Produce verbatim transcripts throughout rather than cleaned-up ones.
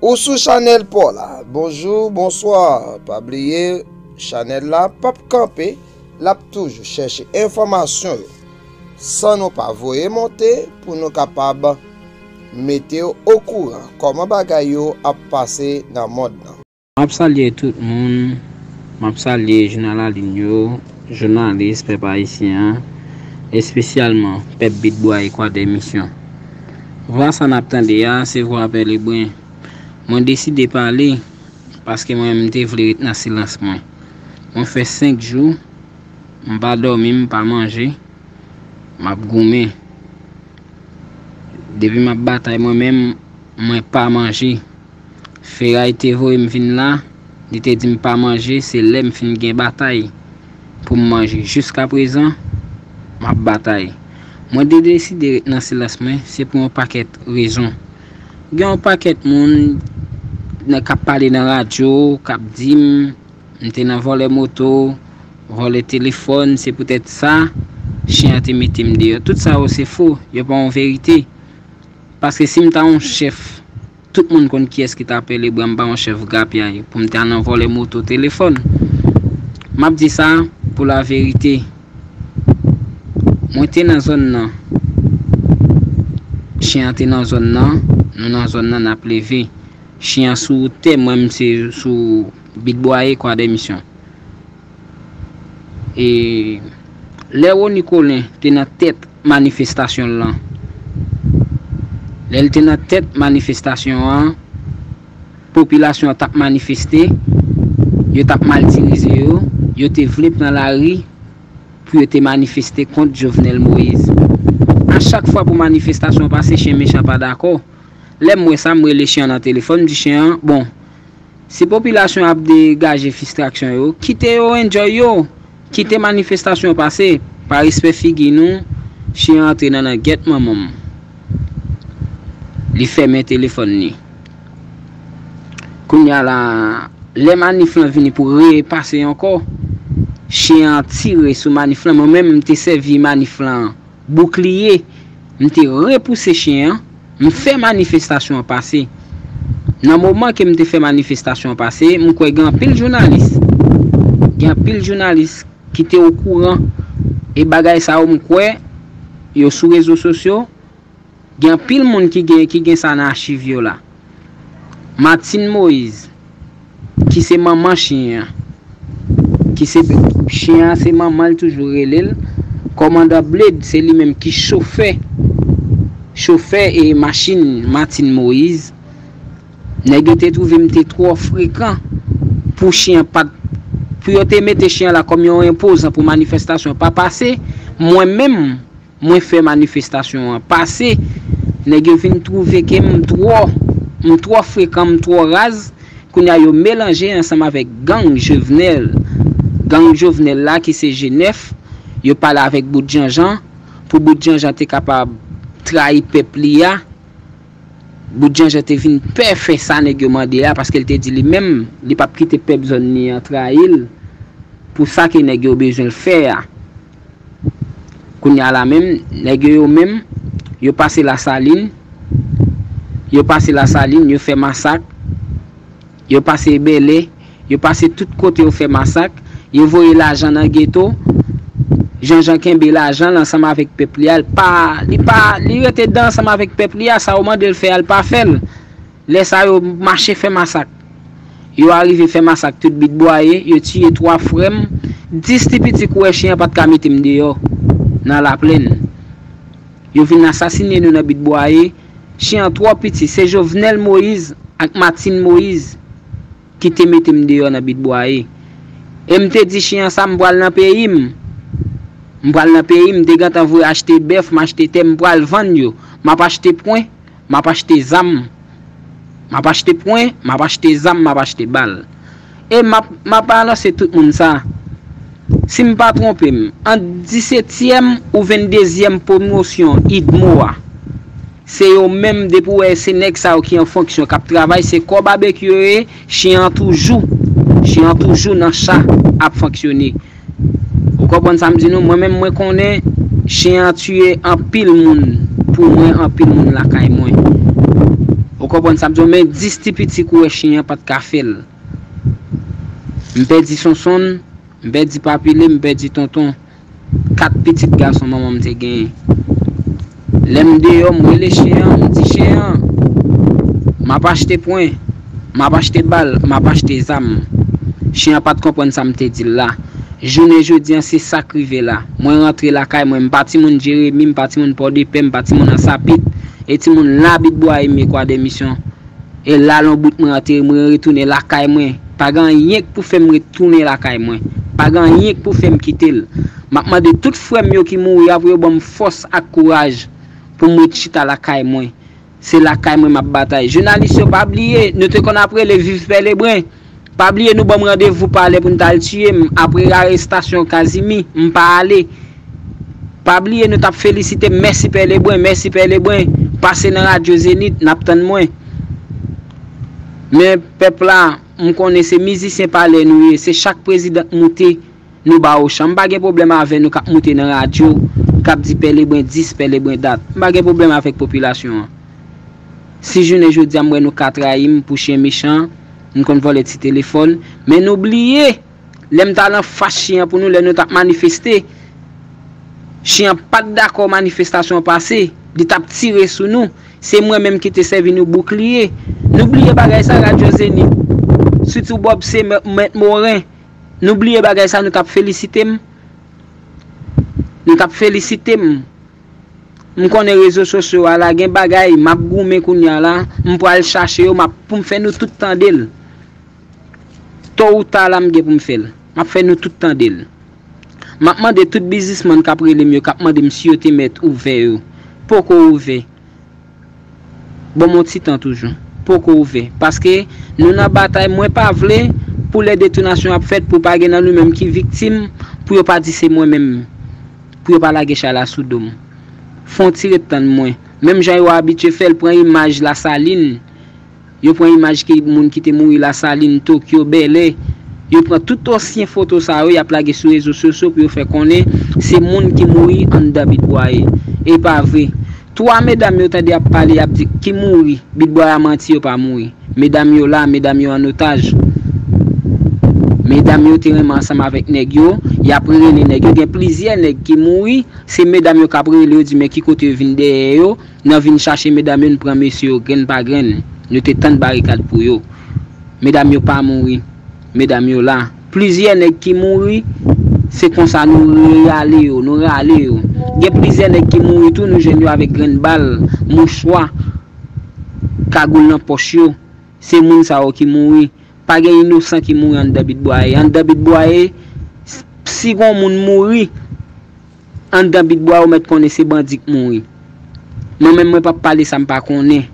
Ou sou chanèl pa w la. Bonjou, bonswa. Pa bliye, chanèl la p ap kanpe, l ap toujou chèche enfòmasyon yo. San nou pa voye monte pou nou kapab mete w okouran kòman bagay yo ap pase nan mond lan. M ap salye tout moun, m ap salye jounalalin yo, jounalis pèp ayisyen an, espesyalman pèp Bit Bwaye Kwadèmisyon. Vwa sa n ap tande a, se vwa Pè Lebren. Mwen deside pale, paske mwen menm m te vle ret nan silans mwen. Mwen fè senk jou, m pa dòmi, m pa manje, m ap goumen. Depi m ap batay mwen menm, mwen pa manje. Feray te voye m vin la, li te di m pa manje, se lè m fin gen batay pou m manje. Jiskaprezan, m ap batay. Mwen te deside ret nan silans mwen, se pou yon pakèt rezon. Gen yon pakèt moun nan, k ap pale nan radyo, k ap di m, m te nan vòlè moto, vòlè telefòn, se poutèt sa, chen an te mete m deyò. Tout sa yo se fo, yo pa yon verite. Paske si m ta yon chèf, tout moun konn kiyès ki ta pele bra m pa yon chèf grapyay pou m ta nan vòlè moto telefòn. M ap di sa pou laverite. Mwen te nan zòn nan. Chen an te nan zòn nan, nou nan zòn nan n ap leve. Chen an sou tè, mwen m se sou Bit Bwaye Kwadèmisyon. E lè Rony Colin te nan tèt manifestasyon l lan, lè l te nan tèt manifestasyon an, popilasyon an t ap manifeste, yo t ap maltirize yo, yo te vle pran lari pou yo te manifeste kont Jovenel Moïse. A chak fwa pou manifestasyon pase, chen mechan pa dakò. Lè m wè sa, m rele chen an nan telefòn, m di chen an, bon, si popilasyon ap degaje fistraksyon yo, kite yo enjoy yo, kite manifestasyon pase. Pa respè figi nou, chen an antre nan nangèt manman m. Li fèmen telefòn li. Kounye a la, lè manif lan vini pou repase ankò, chen an tire sou manif lan. Mwen menm, m te sèvi manif lan boukliye, m te repouse chen an, m fè manifestasyon an pase. Nan moman ke m te fè manifestasyon an pase, m kwè gen anpil jounalis, gen anpil jounalis ki te okouran e bagay sa yo, m kwè yo sou rezo sosyo, gen anpil moun ki gen, ki gen sa nan achiv yo la. Martine Moïse, ki se manman chen an, ki se, chen an se manman l toujou rele l, kòmandan Bled, se li menm ki chofè, chofè e machin Martine Moïse. Nèg yo te twouve m te twò frekan pou chen an pa t, pou yo te mete chen an la kòm yon enpozan pou manifestasyon pa pase. Mwen menm, mwen fè manifestasyon an pase, nèg yo vin twouve ke m twò, m twò frekan, m twò raz. Kounye a yo melanje ansanm avèk gang Jovenel. Gang Jovenel la ki se G nèf, yo pale avèk Bout Janjan pou Bout Janjan te kapab trayi pèp li a. Bout Janjan te vin pè fè sa nèg yo mande a, paske l te di li menm, li p ap kite pèp zòn li an trayi l pou sa ke nèg yo bezwen l fè a. Kounye a la menm, nèg yo, yo menm, yo pase Lasalin, yo pase Lasalin, yo fè masak, yo pase Bèlè, yo pase tout kote, yo fè masak, yo voye lajan nan geto. Janjan kenbe lajan l ansanm avèk pèp li a, l pa, li pa, li rete dan ansanm avèk pèp li a, sa yo mande l fè a, l pa fè l. Lè sa yo mache fè masak. Yo arive fè masak tout Bit Bwaye, yo tiye twa frè m, dis ti piti koure chen an pa t ka mete m deyò nan Laplèn. Yo vin asasinen nou nan Bit Bwaye, chen an twò piti, se Jovenel Moïse ak Martine Moïse ki te mete m deyò nan Bit Bwaye. E m te di chen an sa, m pral nan peyi m. M pral nan peyi m, m te gentan voye achte bèf, m achte tè, m pral vann yo. M ap achte pwen, m ap achte zam. M ap achte pwen, m ap achte zam, m ap achte bal. E m ap, m ap anonse tout moun sa. Si m pa twonpe m, ant disetyèm ou venndezyèm pwomosyon UDMO a, se yo menm, depi w wè se nèg sa yo ki an fonksyon, k ap travay, se kò babekyou yo ye, chen an toujou, chen an toujou nan cha ap fonksyone. Ou konprann sa m di nou? Mwen menm, mwen konnen chen an tiye anpil moun pou mwen, anpil moun lakay mwen. Ou konprann sa m di w, men dis ti piti kourè chen an pa t ka fè l. M pèdi Sonsonn, m pèdi Papile, m pèdi Tonton. Kat pitit gason manman m te genyen. Lè m deyò, m rele chen an, m di chen an, m ap achte pwen, m ap achte bal, m ap achte zam. Chen an pa t konprann sa m te di l la. Jounen jodi an, se sa k rive la. Mwen rantre lakay mwen, m pa timoun Jeremi, m pa timoun Pòdepè, m pa timoun Ansapit, e timoun Labit Bwaye m ye, Kwadèmisyon. E la lonbrit mwen antere, mwen retounen lakay mwen. Pa gen anyen k pou fè m retounen lakay mwen. Pa gen anyen k pou fè m kite l. M ap mande tout frè m yo ki mouri a pou yo ban m fòs ak kouraj pou m ret chita lakay mwen. Se lakay mwen m ap batay. Jounalis yo, pa bliye, nou te konn ap rele viv Pè Lebren. Pa bliye nou ban m randevou Palè pou n t al tiye m apre arestasyon Kazimi, m pa ale. Pa bliye nou t ap felisite m, mèsi Pè Lebren, mèsi Pè Lebren. Pase nan radyo Zenith, n ap tann mwen. Men pèp la, m konnen se mizisyen Palè nou ye, se chak prezidan k moute, nou ba yo chan. M pa gen pwoblèm avè nou k ap moute nan radyo, k ap di Pè Lebren dis, Pè Lebren dat. M pa gen pwoblèm avèk popilasyon an. Si jounen jodi a m wè nou ka trayi m pou chen mechan, m konn vòlè ti telefòn, men nou bliye, lè m t al anfas chen an pou nou, lè nou t ap manifeste, chen an pa t dakò manifestasyon an pase, li t ap tire sou nou. Se mwen menm ki te sèvi nou boukliye. Nou bliye bagay sa, radyo Zenith. Sitou Bob se mè-, mèt Moren. Nou bliye bagay sa, nou t ap felisite m. Nou t ap felisite m. M konnen rezo sosyo a la, gen bagay, m ap goumen kounye a la, m pral chache yo, m ap, pou m fè nou tout tande l. To ou ta la, m gen pou m fè l. M ap fè nou tout tande l. M ap mande tout biznismann k ap rele m yo, k ap mande m si yo te mèt ouvè yo. Poko ouvè. Ban m yon ti tan toujou. Poko ouvè. Paske nou nan batay, mwen pa vle pou lè detonasyon ap fèt, pou pa gen nan nou menm ki viktim, pou yo pa di se mwen menm, pou yo pa lage chay la sou do m. Fè yon ti ret tann mwen. Menm jan yo abitye fè l, pran imaj Lasalin. Yo pran imaj ki moun ki te mouri Lasalin, Tokyo, Bèlè. Yo pran tout ansyen foto sa yo, y ap lage sou rezo sosyo pou yo fè konnen se moun ki mouri anndan Bit Bwaye. E pa vre. Twa medam yo tande ap pale, y ap di ki mouri, Bit Bwaye a manti, yo pa mouri. Medam yo la, medam yo an otaj. Medam yo te renmen ansanm avèk nèg yo, y ap rele nèg yo. Gen plizyè nèg ki mouri, se medam yo k ap rele yo, di men ki kote yo vin dèyè yo, nan vin chache medam yo, n pran mesye yo grenn pa grenn. Nou te tann barikad pou yo. Medam yo pa mouri. Medam yo la. Plizyè nèg ki mouri, se konsa nou rale yo, nou rale yo. Gen plizyè nèg ki mouri tou, nou jwenn yo avèk grenn bal, mouchwa, kagoul nan pòch yo. Se moun sa yo ki mouri. Pa gen inosan ki mouri anndan Bit Bwaye. Anndan Bit Bwaye, s-, si gon moun mouri, anndan Bit Bwaye, ou mèt konnen se bandi k mouri. Mwen menm, mwen p ap pale sa m pa konnen.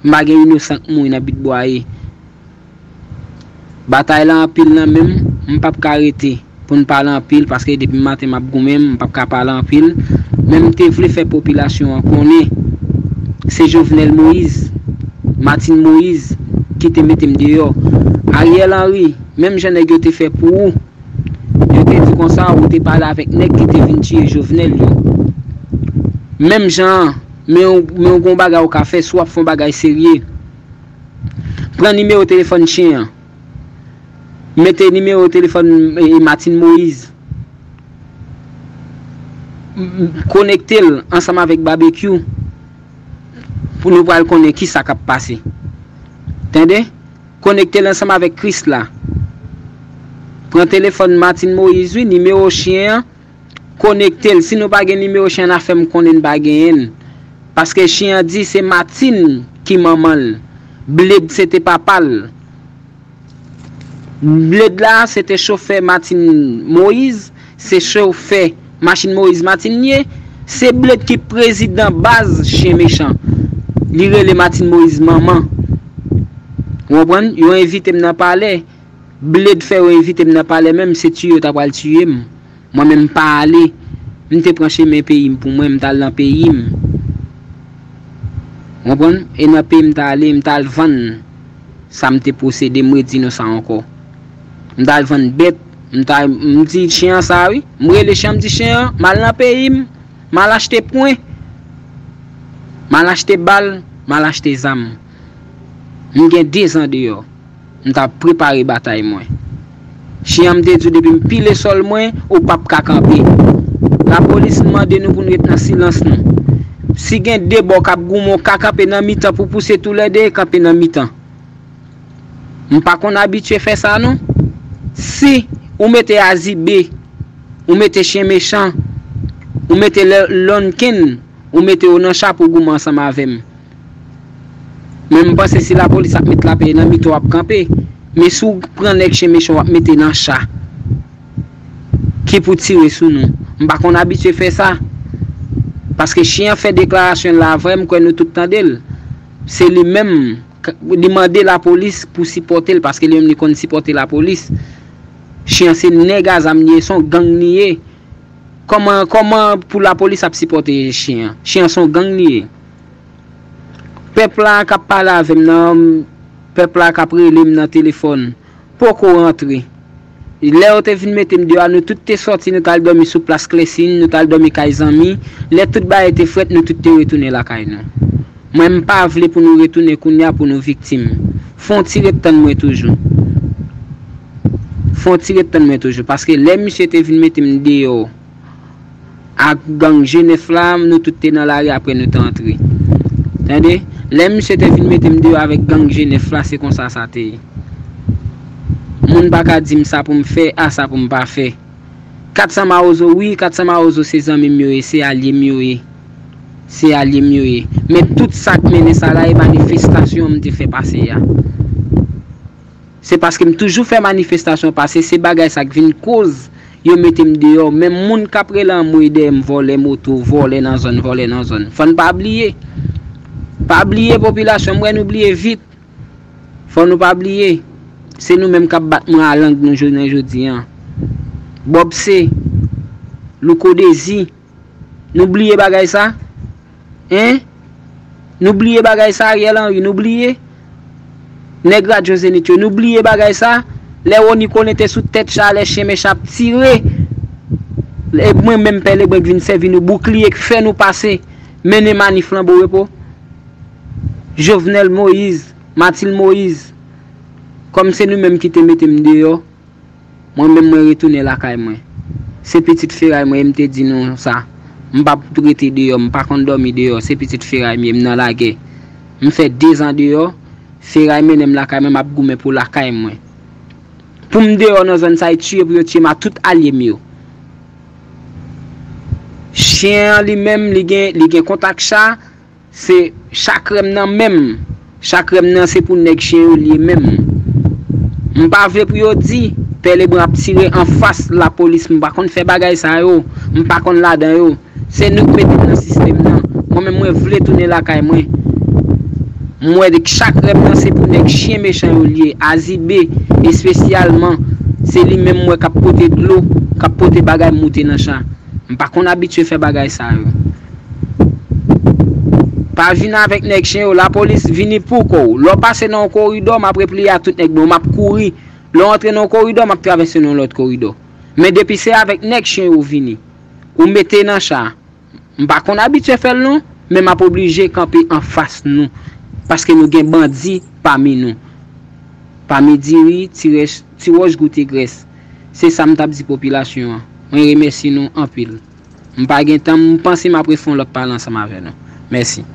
M pa gen inosan k mouri nan Bit Bwaye. Batay la anpil nan men m, m p ap ka rete pou n pale anpil, paske depi maten m ap goumen, m p ap ka pale anpil. Men m te vle fè popilasyon an konnen se Jovenel Moïse, Martine Moïse, ki te mete m deyò. Ariel Henry, menm jan nèg yo te fè pou ou, yo te di konsa, ou te pale avèk nèg ki te vin tiye Jovenel yo. Menm jan an, men w, men w gon bagay ou ka fè, si w ap fè yon bagay serye. Pran nimewo telefòn chen an. Mete nimewo telefòn, e, Martine Moïse. M, m, konekte l ansanm avèk Babekyou pou nou pral konnen kisa k ap pase. Tande? Konekte l ansanm avèk Krisla. Pran telefòn Martine Moïse, wi, nimewo chen an, konekte l. Si nou pa gen nimewo chen an, fè m konnen n pa genyen l. Paske chen an di se Martine ki manman l. Bled se te papa l. Bled la, se te chofè Martine Moïse, se chofè machin Moïse Martine ye, se Bled ki prezidan baz chen mechan. Li rele Martine Moïse manman. Ou konprann? Yo envite m nan palè. Bled fè yo envite m nan palè menm, se tiye yo ta pral tiye m. Mwen menm m pa ale. M te pran chemen peyi m pou mwen, m t al nan peyi m. Ou konprann? E nan peyi m t ale, m t al vann sa m te posede, m redi nou sa ankò. M t al vann bèt, m t al, m di chen an sa wi. M rele chen an, m di chen an, m al nan peyi m, m al achte pwen, m al achte bal, m al achte zam. M gen dezan deyò. M t ap prepare batay mwen. Chen an, m te di w, depi m pile sòl mwen, ou p ap ka kanpe. Lapolis mande nou pou n ret nan silans nou. Si gen de bò k ap goumen, w ka kanpe nan mitan pou pouse toulède, kanpe nan mitan. M pa konn abitye fè sa non. Si ou mete Azibe, ou mete Chen Mechan, ou mete Lè-, Lonken, ou mete yo nan cha pou goumen ansanm avè m. Men m panse si lapolis ap met lapè nan mitan w ap kanpe. Men si w pran nèg Chen Mechan w ap mete nan cha ki pou tire sou nou. M pa konn abitye fè sa. Paske chen an fè deklarasyon l la avè m, kwè nou tout tande l. Se li menm, k-, li mande lapolis pou sipòte l, paske li menm li konn sipòte lapolis. Chen an se nèg a zam li ye, se yon gang li ye. Kòman, kòman pou lapolis ap sipòte chen an? Chen an se yon gang li ye. Pèp la k ap pale avè m nan, pèp la k ap rele m nan telefòn, poko rantre. Lè yo te vin mete m deyò a, nou tout te sòti, nou t al dòmi sou plas Klèsin, nou t al dòmi kay zanmi. Lè tout bagay te frèt, nou tout te retounen lakay nou. Mwen, m pa vle pou nou retounen kounye a pou nou viktim. Fè yon ti ret tann mwen toujou. Fè yon ti ret tann mwen toujou. Paske lè misye te vin mete m deyò ak gang G nèf la, nou tout te nan lari, apre nou te antre. Tande? Lè misye te vin mete m deyò avèk gang G nèf la, se konsa sa te ye. Moun pa ka di m sa pou m fè, a sa pou m pa fè. Kat san Mawozo, wi, Kat san Mawozo se zanmi m yo ye, se alye m yo ye. Se alye m yo ye. Men tout sa k mennen sa la, e manifestasyon m te fè pase a. Se paske m toujou fè manifestasyon pase, se bagay sa k vin koz yo mete m deyò. Menm moun k ap rele anmwey dèyè m, vòlè moto, vòlè nan zòn, vòlè nan zòn. Fò n pa bliye. Pa bliye popilasyon, m wè nou bliye vit. Fò nou pa bliye. Se nou menm k ap bat mwen a lang nou jounen jodi an. Bob C, Louko Dezi, nou bliye bagay sa? Hein? Nou bliye bagay sa, Ariel Henry, nou bliye? Nèg Radyo Zenith yo, nou bliye bagay sa? Lè Rony Colin te sou tèt cha, lè chen mechan ap tire, e mwen menm Pè Lebren k vin sèvi nou boukliye, k fè nou pase, mennen manif lan bò repo. Jovenel Moïse, Mathilde Moïse, kòm se nou menm ki te mete m deyò, mwen menm mwen retounen lakay mwen. Se pitit feray mwen ye, m te di nou sa. M p ap rete deyò, m pa konn dòmi deyò, se pitit feray m ye, m nan lagè. M fè dezan deyò, feray mennen m lakay mwen, m ap goumen pou lakay mwen. Pou m deyò nan zòn sa, e tiye pou yo tiye m a tout alye m yo. Chen an li menm, li gen, li gen kontak cha, se cha krèm nan men m. Cha krèm nan se pou nèg chen yo li ye menm. M pa vle pou yo di, Pè Lebran ap tire anfas lapolis, m pa konn fè bagay sa yo, m pa konn ladan yo. Se nou k mete m nan sistèm nan. Mwen menm mwen vle tounen lakay mwen. M wè de cha krèm nan se pou nèg chen mechan yo li ye, Azibe espesyalman. Se li menm m wè k ap pote dlo, k ap pote bagay moute nan cha. M pa konn abitye fè bagay sa yo. Pa vin avèk nèg chen yo, lapolis vini pou kò w. Lè w pase nan yon koridò, m ap repliye a tout nèg mwen, m ap kouri. Lè w antre nan yon koridò, m ap travèse nan yon lòt koridò. Men depi se avèk nèg chen yo w vini, ou mete nan cha. M pa konn abitye fè l non, men m ap oblije kanpe anfas nou, paske nou gen bandi pami nou. Pami diri, ti rèch, ti wòch goute grès. Se sa m t ap di popilasyon an. Mwen remèsye nou anpil. M pa gen tan, m panse m ap refè yon lòt pale ansanm avè nou. Mèsi.